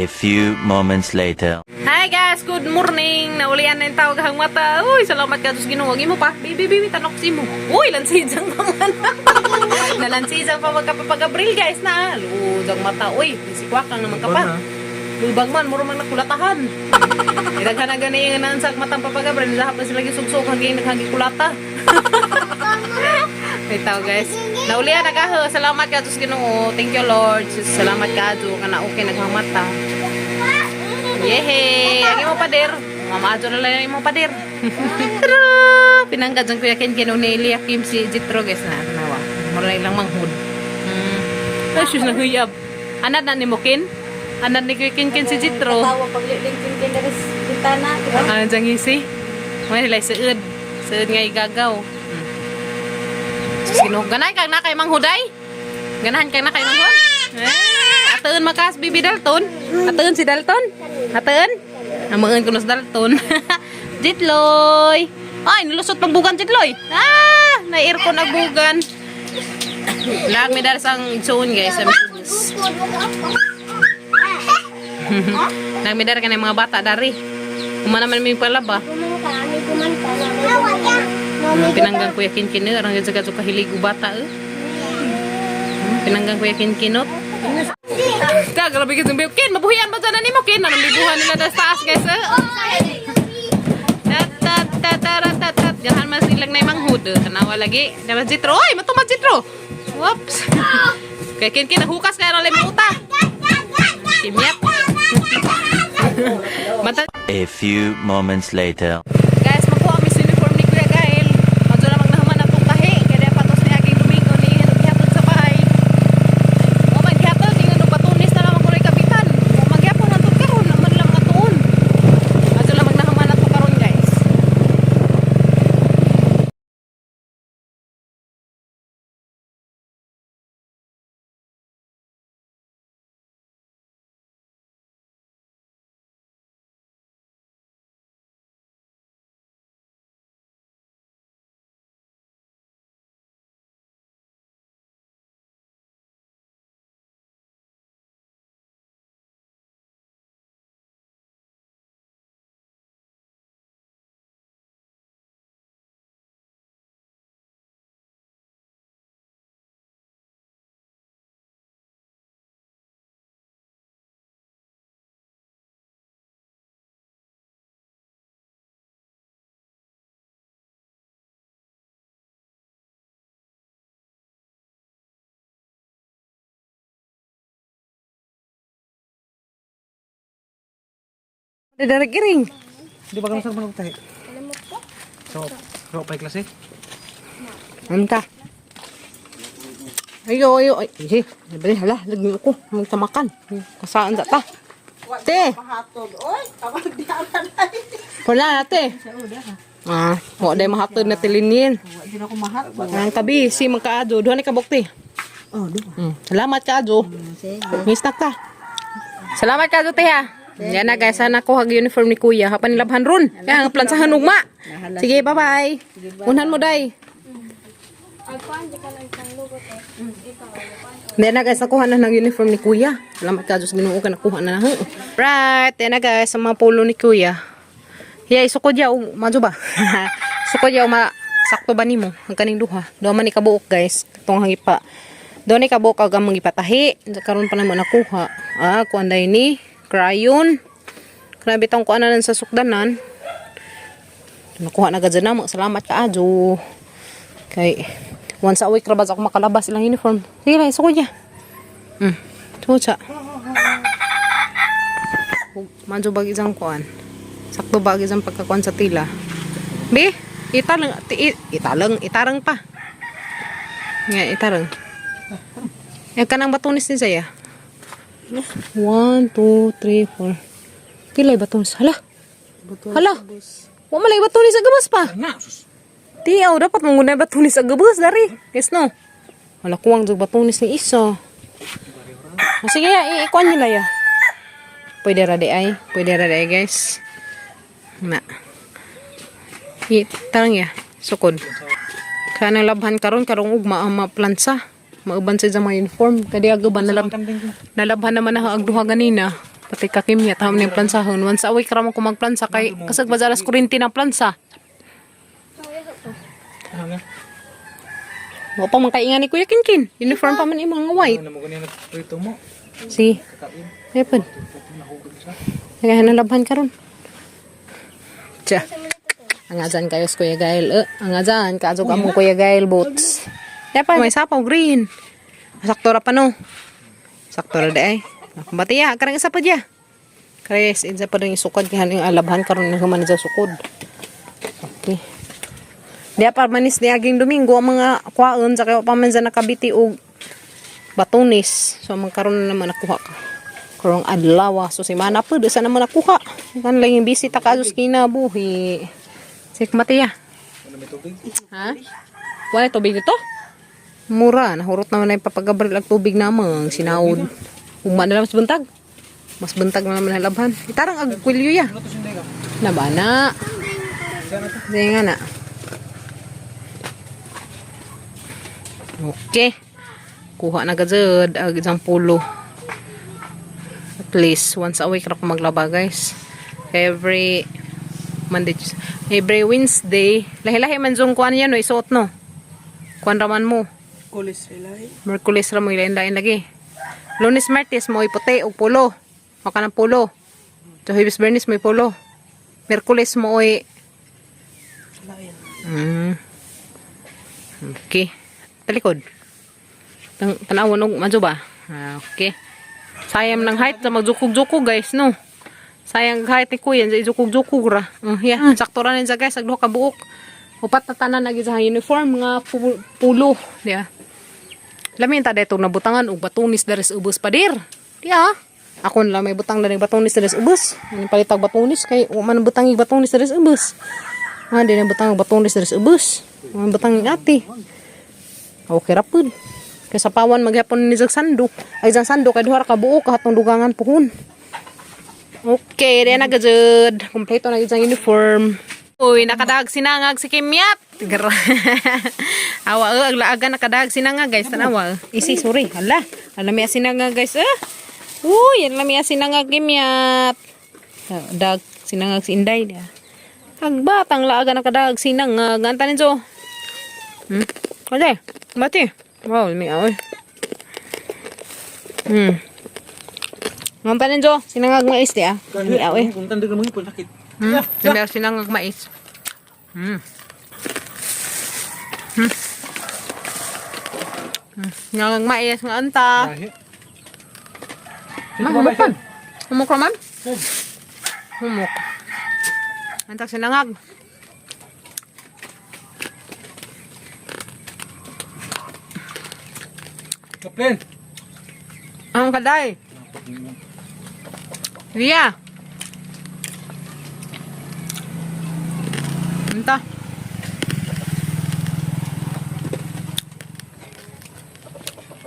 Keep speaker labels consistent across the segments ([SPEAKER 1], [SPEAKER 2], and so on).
[SPEAKER 1] A few moments later.
[SPEAKER 2] Hi guys, good morning. Naulian na yung tawag hang mata. Uy, salamat ka Diyos Ginoo. Imo pa. Baby, baby, tanok si mo. Uy, lansijang pa man. Nalansijang pa magkapapag-abril guys na. Luzang mata. Uy, sikwak lang naman ka pa. Lubag man, muro man nakulatahan. Idaghan na gani nga naan sa matang papag-abril. Lahap na sila gisugsog hanggang naghagikulata. Ito guys. Naulian na kaho. Salamat ka Diyos Ginoo. Thank you Lord. Salamat ka Diyos. Kana okay naghamata. Yehey! Ang imo pader. Mamaadyo na lang yung imo pader. Tara! Pinangga dyan Kuya Ken Ken ni Kim si Jitro guys na nawa. Mura ilang manghud. Ay, sus nahuyab. Anad na ni mo Ken? Anad ni Kuya Ken Ken si Jitro.
[SPEAKER 3] Tawa pagliling kin kin dari bintana.
[SPEAKER 2] Ano dyan ngisi? May nila suod. Suod nga igagaw. Sus Ginoo, ganahan kang na kay manghuday? Ganahan kang na kay manghud? Eh, atuon makas bibi Dalton. Atuon si Dalton. Atuon? Amaan ko na si Dalton. Jitloy. Ay, nilusot pagbugan Jitloy. Ah, na-aircon agbugan. Lag may daras ang igsuon guys. Nagmidar ka ng mga bata dari. Kuma naman may palaba. Pinanggang Kuya Kinkin eh. Arang sa kaso kahilig o bata eh. Pinanggang Kuya Kinkinot. Ta, grabe ka zumbi. Kin, mabuhian ba dyan mo Kin? Anong bibuhan nila sa taas guys eh? Tat, tat, tat, tat, tat, tat. Gahan mas ilang na manghud eh. Tanawa lagi. Dapat jitro. Oy, matumad jitro. Whoops. Kuya Kinkin, naghukas kaya na uta. Kimyap. Mata
[SPEAKER 1] A few moments later.
[SPEAKER 2] Guys, makuha mi sa uniform ni Kuya Gael. Madyo na magnahuman na itong tahi. Kaya patos ni aking Domingo ni gihatod sa bahay. O man gihatod, ingon og patunis na lang ko rin kapitan. O magyapon na itong karon, naman lang nga tuon. Madyo lang magnahuman na itong karon guys. Dari giring.
[SPEAKER 4] Di ba kami sa mga tahi? So, so pa klase?
[SPEAKER 2] Anta. Ayo, ayo, ay, eh, bali, hala, lagi ko, magtamakan. Kasaan ta ta? Te! Wala na, te. Ah, wa day mahatod na tilinin. Ang tabi, si magkaadyo. Duha ni kabukti.
[SPEAKER 3] Oh, duha.
[SPEAKER 2] Salamat kaadyo. May snack ta. Salamat kaadyo, te ha. Yan na guys, sana ko hag uniform ni kuya. Hapan nilabhan ron. Kaya ang plansahan ugma. Sige, bye-bye. Unhan mo, day. Then na guys, nakuha na ng uniform ni kuya. Salamat ka Diyos Ginoo ka nakuha na na. Right, then na guys, ang mga polo ni kuya. Hiya, isukod ya, madyo ba? Sukod ya, ma sakto ba nimo? Ang kaning duha. Duha man ni kabuok guys, katong hangipa. Duha ni kabuok ag ang mangipatahi. Karon pa naman nakuha. Ah, kuan day ni crayon. Grabe tong kuan na sa sukdanan. Nakuha na gad na mo. Salamat ka adyo. Kay once a week ra ba ako makalabas ilang uniform. Sige lang, isukod niya. Tucha. Manjo bag isang kuan. Sakto bag isang pagkakuan sa tila. Be, itarang itarang itarang pa. Nga itarang. Eh kanang batunis ni saya. 1 2 3 4. Pilay batunis. Hala. Hala. Wa man lay batunis sa gabas pa.
[SPEAKER 4] Na, sus.
[SPEAKER 2] Tiyaw, dapat mong gunay batunis sa gabas dari. Yes no. Wala kuwang jug batunis ni isa. O, sige ya, ikuan nila ya. Pwede ra di ay. Pwede ra di ay, guys. Na. Tarang ya, sukod. Kanang labhan karon karong ugma ang maplansa. Mauban sa mga uniform. Kadi agaban nalabhan naman na ang duha ganina. Pati ka Kimyat, ham ni plansahon. Once a week ra mo ko magplansa kay kasag ba alas 40 na plansa.
[SPEAKER 4] Ano nga?
[SPEAKER 2] Wa pa man kaingan ni Kuya Kinkin. Uniform pa man imong nga white.
[SPEAKER 4] Ano mo ganyan nagprito mo?
[SPEAKER 2] Si.
[SPEAKER 4] Kakain.
[SPEAKER 2] Ayun.
[SPEAKER 4] Nahugod siya.
[SPEAKER 2] Naghahanalaban karon. Tsa. Ang azan kayo sa Kuya Gael. Ang azan. Kaazog among Kuya Gael boots. Dapat may sapaw green. Sakto ra pa no. Sakto ra di ay. Batiya, karang isa pa diya. Kres, isa pa rin isukod kay haning alabhan karon na human sa sukod. Okay. Diya pa manis ni aging Domingo ang mga kwaon sa kay pa man sa nakabiti og batunis. So magkaroon na naman nakuha ka. Karong adlaw so si mana po sa naman nakuha. Kan lang yung busy ta kasos kinabuhi. Sik matiya.
[SPEAKER 4] Ano may tubig?
[SPEAKER 2] Ha? Wala tubig dito? Mura, nahurot naman na yung papagabril ang tubig namang sinaod. Uma na lang mas bantag. Mas bantag na naman halabhan. Itarang agkwilyo ya.
[SPEAKER 4] Ano to sinday ka?
[SPEAKER 2] Nabana. Sige nga na. Okay. Kuha na gazad. Ag isang pulo. At least, once a week ra ko maglaba, guys. Every Monday, Tuesday. Every Wednesday. Lahi-lahi man zong kuan yan, no? Isuot, no? Kuan raman mo.
[SPEAKER 3] Kulis sila eh.
[SPEAKER 2] Merkulis ra mo ilain-lain lagi. Lunes, Martes mo puti og pulo. Maka ng pulo. So, Huwebes, Biyernes mo pulo. Merkulis mo oy.
[SPEAKER 3] Lain.
[SPEAKER 2] Okay. Talikod. Tanawan og madyo ba? Ah, okay. Sayang ng height sa magjukog-jukog guys, no? Sayang height ni kuya, sa ijukog-jukog ra. Yeah. Sakto ra nin sa guys, ag duha ka buok. Upat na tanan lagi sa uniform nga pulo, diya. Lamin ta dito nabutangan og batunis diri sa ubos padir. Diya. Ako na lang may butang na batunis diri sa ubos. Ani palitag batunis kay wa man butang ig batunis diri sa ubos. Ah, di na butang og batunis diri sa ubos. Wa man butang ig ate. Okay ra pud. Kay sa pawan maghapon ni jag sando. Ay jang sando kay duha ra ka buok kahatong dugangan puhon. Okay, di na gajud. Kompleto na gid ang uniform. Uy, nakadag sinangag si Kimyat. Awa aglaagan nakadag sinangag guys, tanawa. Isi, sorry. Hala, alam mi sinangag guys. Eh. Uy, alam mi sinangag Kimyat. Ah, dag sinangag si Inday dia. Agbatang laagan nakadag sinangag. Anta ninyo. Ode, bati. Wow, mi oy. Nganta ninyo, sinangag mais di ah. Mi oy.
[SPEAKER 4] Kung tandag mo ipon sakit.
[SPEAKER 2] Sabi sinangag mais. Sinangag mais nga anta.
[SPEAKER 4] Lahi.
[SPEAKER 2] Ma, humok man. Humok raman? Humok. Antak sinangag.
[SPEAKER 4] Kaplen.
[SPEAKER 2] Ang kaday. Ria. Anta.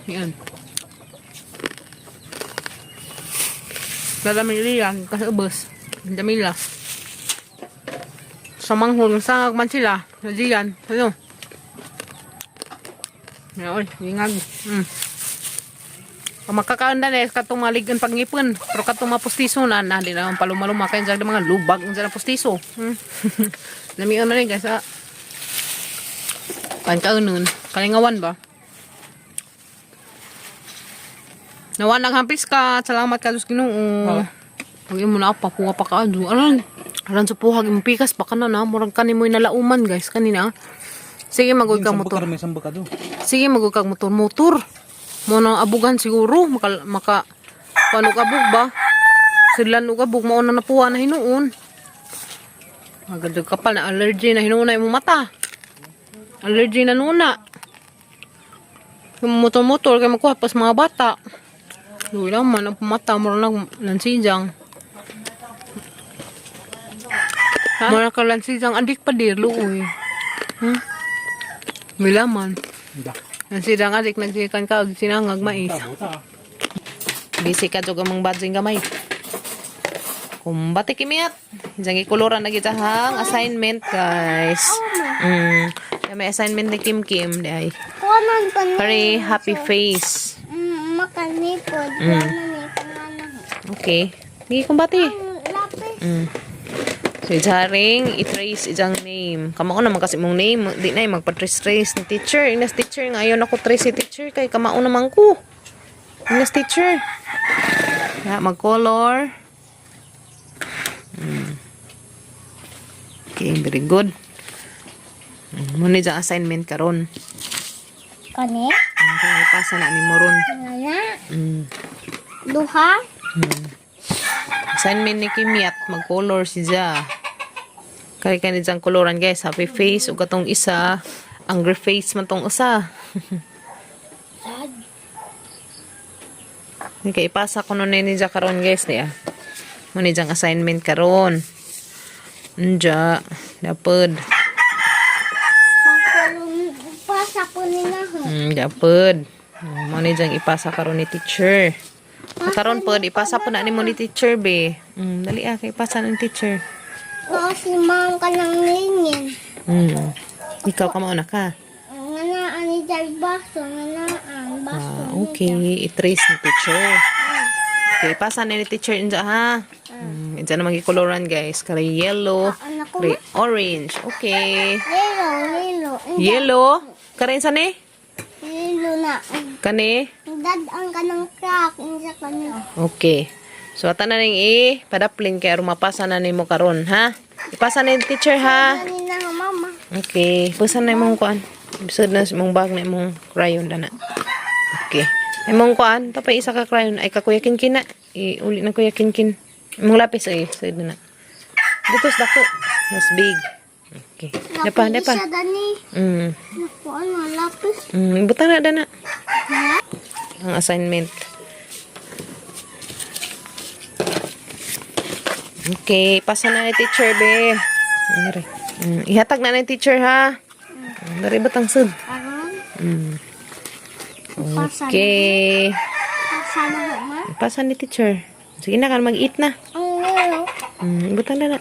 [SPEAKER 2] Yan. Dadami Ria, kasi ubos. Dami nila. Sa manghol, sangag man sila. Sa Diyan. Ano? Yan, lingag. Kung makakaanda na katong maligan pangipon. Pero katong mapustiso na, na di na ang palumaluma kayo dyan mga lubag dyan ang pustiso. Lamion na rin guys. Ah. Pankaunon. Kalingawan ba? Nawa naghampis ka. Salamat ka Diyos Ginoo.
[SPEAKER 4] Oh.
[SPEAKER 2] Pag imo na pa, kuha pa ka. Aran, aran sa puhag imong pikas baka na na murag kani mo'y nalauman guys kanina. Sige magud ka motor.
[SPEAKER 4] May sambak ka do.
[SPEAKER 2] Sige, magugkag motor motor. Mo nang abugan siguro maka maka kuan og abog ba? Sidlan og abog mao na napuha na hinuon. Magandang kapal na allergy na hinuon na imong mata. Allergy na nuna. Yung motor-motor kay makuha pas mga bata. Luwi lang man ang mata mo lang lansijang. Ha? Mura ka lansijang adik pa dir luoy. Milaman.
[SPEAKER 4] Da.
[SPEAKER 2] Ang sidang adik nagsikan ka og sinangag mais.
[SPEAKER 4] Buta.
[SPEAKER 2] Busy ka jud among badging gamay. Kumbate kimiyat. Diyan gikuluran na kita hang assignment guys. Kaya may assignment ni Kim Kim di ay.
[SPEAKER 5] Kunan pa ni.
[SPEAKER 2] Very happy face.
[SPEAKER 5] Makanipod. Kunan ni pangalan.
[SPEAKER 2] Okay. Sige, kumbati.
[SPEAKER 5] Ang lapis.
[SPEAKER 2] So, ijaring, i-trace ijang name. Kamao naman kasi mong name. Di na, magpa-trace-trace ni teacher. Inas teacher, nga ayaw na ko trace si teacher. Kay kamao naman ko. Inas teacher. Ya, mag-color. Okay, very good. Muna dyan assignment karon.
[SPEAKER 5] Kani?
[SPEAKER 2] Okay, pasa na ni mo ron.
[SPEAKER 5] Nga. Duha.
[SPEAKER 2] Assignment ni Kimyat, mag-color si Ja. Kaya kani diyang koloran guys, happy face ug katong isa, angry face man tong usa.
[SPEAKER 5] Sad.
[SPEAKER 2] Okay, ipasa ko nun ni Ja karon guys niya. Mo ni diyang assignment karon. Nja, dapod.
[SPEAKER 5] Pakulong pasa ko ni na ho.
[SPEAKER 2] Dapod. Mo ni diyang ipasa karon ni teacher. Karon pod ipasa po na nimo ni teacher be. Dali ah, kay ipasa na ni teacher.
[SPEAKER 5] Oo, si ma'am ka ng lingin.
[SPEAKER 2] Ikaw ka mauna ka.
[SPEAKER 5] Nga na ani dyan baso, nga na ang baso.
[SPEAKER 2] Ah, okay, i-trace ni teacher. Okay, pasa na ni teacher inja ha. Inja na magikoloran guys. Kare yellow,
[SPEAKER 5] Anak ko
[SPEAKER 2] kare orange. Okay.
[SPEAKER 5] Lilo, lilo.
[SPEAKER 2] Yellow. Kare insa ni?
[SPEAKER 5] Lilo na.
[SPEAKER 2] Kani?
[SPEAKER 5] Dad ang kanang crack. Insa kani.
[SPEAKER 2] Okay. So ata na ning i padaplin kay aron mapasa na nimo karon ha. Ipasa na ni teacher ha.
[SPEAKER 5] Ani na nga mama.
[SPEAKER 2] Okay, pasa na imong kuan. Bisod na sa imong bag na imong crayon dana. Okay. Imong kuan, tapay isa ka crayon ay ka Kuya Kinkin na. Iuli na Kuya Kinkin. Imong lapis ay sud na. Dito sa dako. Mas big. Okay. Dapa,
[SPEAKER 5] Lapis
[SPEAKER 2] dapa.
[SPEAKER 5] isa dani. Naku, ano, lapis.
[SPEAKER 2] Butang na dana. Ang assignment. Okay, pasa na ni teacher be. Ano re? Ihatag na ni teacher ha. Dari batang sud.
[SPEAKER 5] Aron. Pasa na.
[SPEAKER 2] Okay.
[SPEAKER 5] Pasa na ho, ma.
[SPEAKER 2] Pasa ni teacher. Sige na kan mag-eat na.
[SPEAKER 5] Ang lilo.
[SPEAKER 2] Butang na na.